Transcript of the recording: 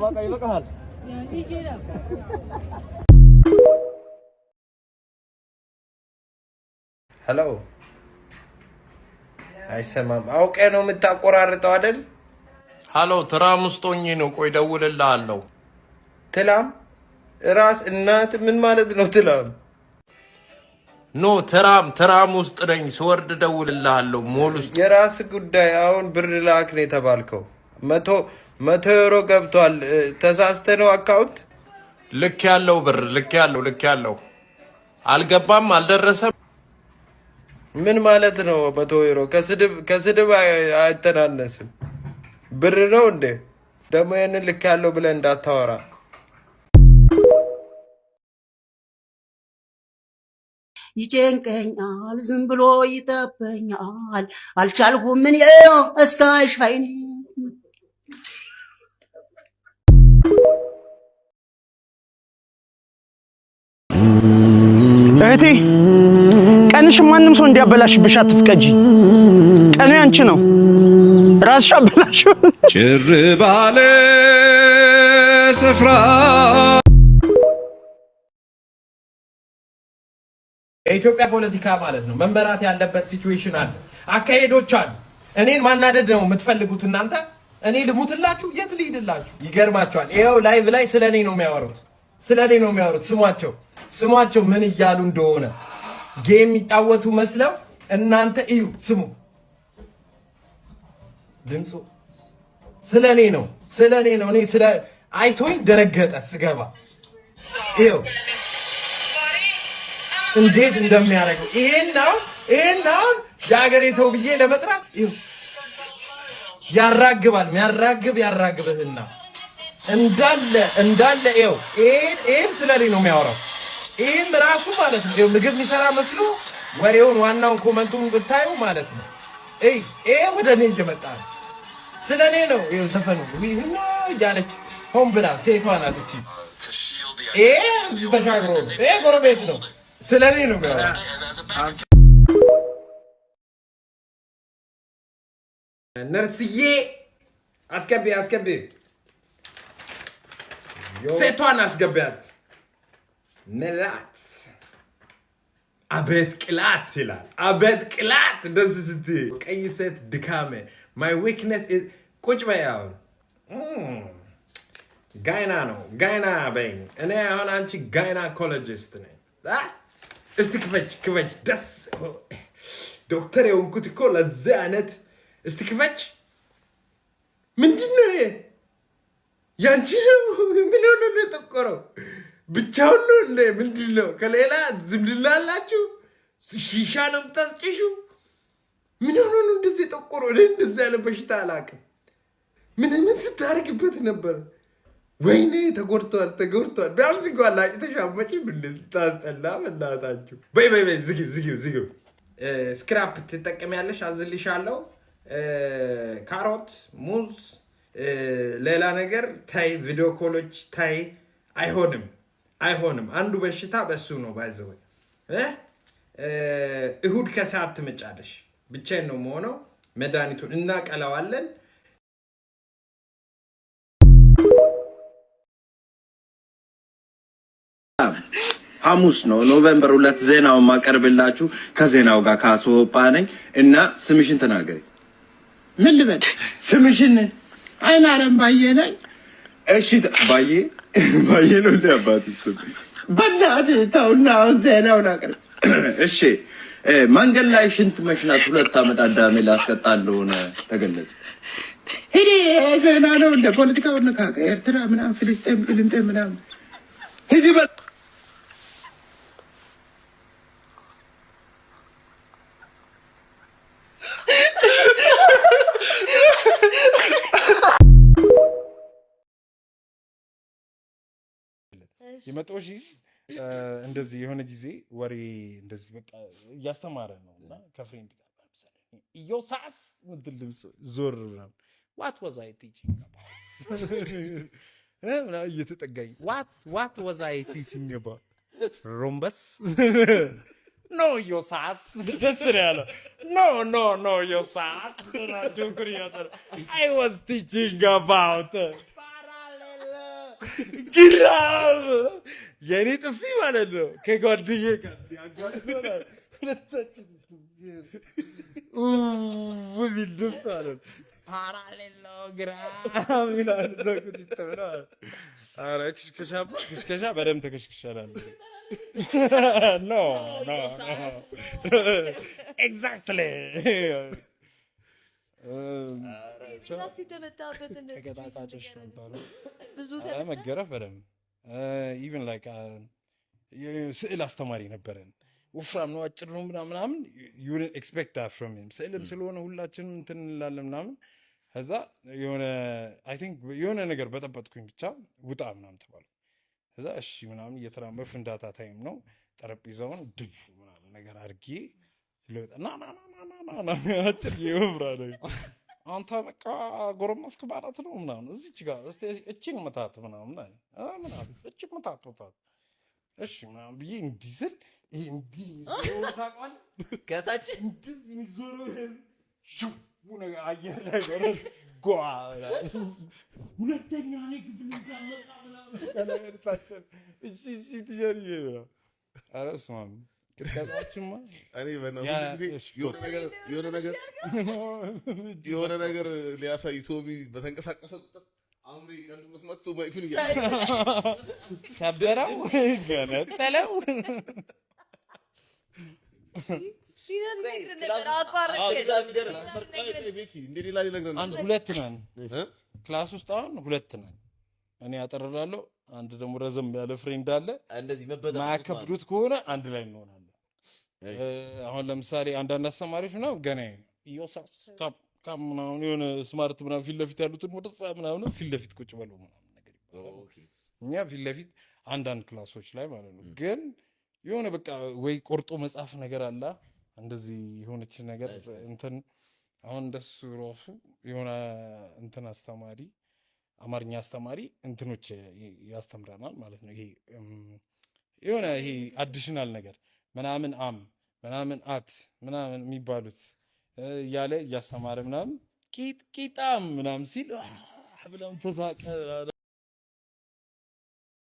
በቃ ይበቃሃል። Hello፣ አይሰማም። አውቄ ነው የምታቆራርጠው አይደል? Hello፣ ትራም ውስጥ ሆኜ ነው። ቆይ ደውልልሃለሁ። ትላም ራስ እናት ምን ማለት ነው? ትላም No፣ ትራም ትራም ውስጥ ነኝ። ስወርድ ደውልልሃለሁ። ሞል ውስጥ። የራስ ጉዳይ። አሁን ብር ላክ ነው የተባልከው። 100 100 ዩሮ ገብቷል። ተሳስተ ነው account ልክ ያለው ብር ልክ ያለው ልክ ያለው አልገባም፣ አልደረሰም። ምን ማለት ነው? 100 ዩሮ ከስድብ አይተናነስም። ብር ነው እንዴ? ደግሞ ይህንን ልክ ያለው ብለህ እንዳታወራ። ይጨንቀኛል፣ ዝም ብሎ ይጠበኛል። አልቻልኩም እኔ እስካይሽ አይኔ። እህቴ፣ ቀንሽ ማንም ሰው እንዲያበላሽብሽ አትፍቀጂ። ቀኑ ያንቺ ነው። ራስሽ አበላሽው። ጭር ባለ ስፍራ። የኢትዮጵያ ፖለቲካ ማለት ነው መመራት ያለበት situation አለ፣ አካሄዶች አሉ። እኔን ማናደድ ነው የምትፈልጉት እናንተ። እኔ ልሙትላችሁ? የት ልሂድላችሁ? ይገርማቸዋል። ይኸው live ላይ ስለ እኔ ነው የሚያወሩት፣ ስለ እኔ ነው የሚያወሩት። ስሟቸው፣ ስሟቸው ምን እያሉ እንደሆነ። Game የሚጫወቱ መስለው። እናንተ እዩ፣ ስሙ፣ ድምፁ ስለ እኔ ነው፣ ስለ እኔ ነው። እኔ ስለ አይቶኝ ደረገጠ ስገባ። ይኸው እንዴት እንደሚያደርገው። ይሄን አሁን ይሄን አሁን የሀገሬ ሰው ብዬ ለመጥራት ይኸው ያራግባል። የሚያራግብ ያራግብህና እንዳለ እንዳለ ይኸው ይሄን ይሄን ስለ እኔ ነው የሚያወራው። ይሄም ራሱ ማለት ነው ይኸው ምግብ የሚሰራ መስሎ ወሬውን ዋናውን comment ኡን ብታዩ ማለት ነው። እይ፣ ይሄ ወደ እኔ እየመጣ ነው። ስለ እኔ ነው። ይኸው ዘፈኑ እያለች ሆን ብላ ሴቷ ናት እቺ። ይሄ እዚህ ተሻግሮ ነው። ይሄ ጎረቤት ነው። ስለ እኔ ነው የሚያወራው። ነርስዬ፣ አስገቢ፣ አስገቢ፣ ሴቷን አስገቢያት። ምላት አቤት ቅላት ይላል። አቤት ቅላት እንደዚህ ስትይ ቀይ ሴት ድካሜ my weakness። ቁጭ በይ አሁን። Gyna ነው gyna በይኝ። እኔ አሁን አንቺ gynecologist ነኝ። አ? እስቲ ክፈች፣ ክፈች። ደስ ዶክተር የሆንኩት እኮ ለዚህ አይነት። እስቲ ክፈች። ምንድን ነው ይሄ? ያንቺ ነው? ምን ሆኖ ነው የጠቆረው? ብቻውን ነው እንዴ? ምንድን ነው? ከሌላ ዝምድና አላችሁ? ሺሻ ነው የምታስጭሺው? ምን ሆኖ ነው እንደዚህ የጠቆረው? እኔ እንደዚህ ያለ በሽታ አላውቅም። ምን ምን ስታደርግበት ነበር? ወይኔ ተጎድቷል፣ ተጎድቷል። ቢያንስ እንኳን ላጭተሽ አትመጪም እንዴ? ስታስጠላ በእናታችሁ። በይ በይ በይ፣ ዝጊው፣ ዝጊው፣ ዝጊው። Scrub ትጠቀሚያለሽ፣ አዝልሻለሁ። ካሮት፣ ሙዝ፣ ሌላ ነገር ታይ፣ video call ኦች ታይ። አይሆንም፣ አይሆንም። አንዱ በሽታ በሱ ነው። By the way፣ እሁድ ከሰዓት ትመጫለሽ። ብቻዬን ነው የምሆነው። መድኃኒቱን እናቀለዋለን። ሐሙስ ነው November 2። ዜናውን ማቀርብላችሁ ከዜናው ጋር ካሶፓ ነኝ እና ስምሽን ተናገሪ። ምን ልበል? ስምሽን። አይን አለም ባየ ነኝ። እሺ፣ ባዬ ባዬ ነው እንደ አባት ስም። በእናትህ ተውና አሁን ዜናውን አቅርብ። እሺ፣ መንገድ ላይ ሽንት መሽናት 2 ዓመት አዳሜ ላስቀጣ እንደሆነ ተገለጸ። ሂድ፣ ዜና ነው እንደ ፖለቲካውን ነካ። ኤርትራ ምናምን ፍልስጤም ቅልንጤ ምናምን። እዚህ በ የመቶ ሺህ እንደዚህ የሆነ ጊዜ ወሬ እንደዚህ በቃ እያስተማረ ነው እና ከ friend ጋር ለምሳሌ ኢዮሳስ ምትል ድምፅ ዞር ምናምን "What was I teaching about?" ምናምን እየተጠጋኝ "What was I teaching about rhombus?" No ዮሳስ፣ ደስ ነው ያለው። No, no, no ዮሳስ። ጆኩን እያጠረ I was teaching about gram። የኔ ጥፊ ማለት ነው ከጓደኛዬ ጋር ያጋጥመናል። ሁለታችን የሚል ድምፅ ማለት ነው። Parallelogram ይላል። እዛ ቁጭ ብለው። ኧረ ክሽከሻ ክሽከሻ በደንብ ተከሽክሻላል። No, exactly. Class የተመታበት እንደዚህ ተቀጣጣጮች ነበሩ። ብዙ ኧረ ተመታ? መገረፍ በደንብ። Even like ስዕል አስተማሪ ነበረን። ወፍራም ነው፣ አጭር ነው ምናምን ምናምን፣ you expect that from him። ስዕልም ስለሆነ ሁላችንም እንትን እንላለን ምናምን። ከዛ የሆነ I think የሆነ ነገር በጠበጥኩኝ፣ ብቻ ውጣ ምናምን ተባለ። ከዛ እሺ ምናምን እየተራመ ፍንዳታ time ነው፣ ጠረጴዛውን ድፍ ምናምን ነገር አድርጌ ልወጣ፣ ና ና ና ና ና ና ና፣ አጭር የወፍራ ነው፣ አንተ በቃ ጎረመስክ ማለት ነው ምናምን፣ እዚች ጋር እስቲ እቺን ምታት ምናምን አለ። ምናምን እቺን ምታት ምታት፣ እሺ ምናምን ብዬ እንዲህ ስል ይሄ እንዲህ የሚዞረው ታውቀዋለህ? ከታች እንደዚህ የሚዞረው ሽው ነገር አየር ላይ በረር ጓ ምናምን። ሁለተኛ እኔ ክፍል እንዳልመጣ ምናምን ከላይ ወደ ታች። እሺ እሺ teacher ዬ ምናምን። ኧረ በስመ አብ ቅጥቀጣዎችማ። እኔ በእናትህ ያ ሁል ጊዜ እሺ፣ የሆነ ነገር ሊያሳይ ቶሚ በተንቀሳቀሰ ቁጥር አእምሮዬ ቀልድ መስማት ሰው mic ኡን ሰበረው፣ ገነጠለው። ሌላ ሊነግረን ነበር፣ አቋርጬ። ቤኪ እንደ ሌላ ሊነግረን አንድ ነበር። ሁለት ነን እ? Class ውስጥ አሁን ሁለት ነን። እኔ አጠርላለሁ፣ አንድ ደግሞ ረዘም ያለ friend አለ። እንደዚህ መበጠበጥ። ማያከብዱት ከሆነ አንድ ላይ እንሆናለን። አሁን ለምሳሌ አንዳንድ አስተማሪዎች ምናምን ገና ኢዮሳስ come come ምናምን የሆነ smart ምናምን ፊት ለፊት ያሉትን ወደዛ ምናምን ፊት ለፊት ቁጭ በሉ ምናምን ነገር ይባላል። እኛ ፊት ለፊት አንዳንድ class ኦች ላይ ማለት ነው። ግን የሆነ በቃ ወይ ቆርጦ መጻፍ ነገር አለ፣ እንደዚህ የሆነች ነገር እንትን። አሁን እንደሱ ራሱ የሆነ እንትን አስተማሪ፣ አማርኛ አስተማሪ እንትኖች ያስተምረናል ማለት ነው። ይሄ የሆነ ይሄ additional ነገር ምናምን am ምናምን at ምናምን የሚባሉት እያለ እያስተማረ ምናምን ቂጥ ቂጣም ምናምን ሲል ምናምን ተሳቀ ምናምን።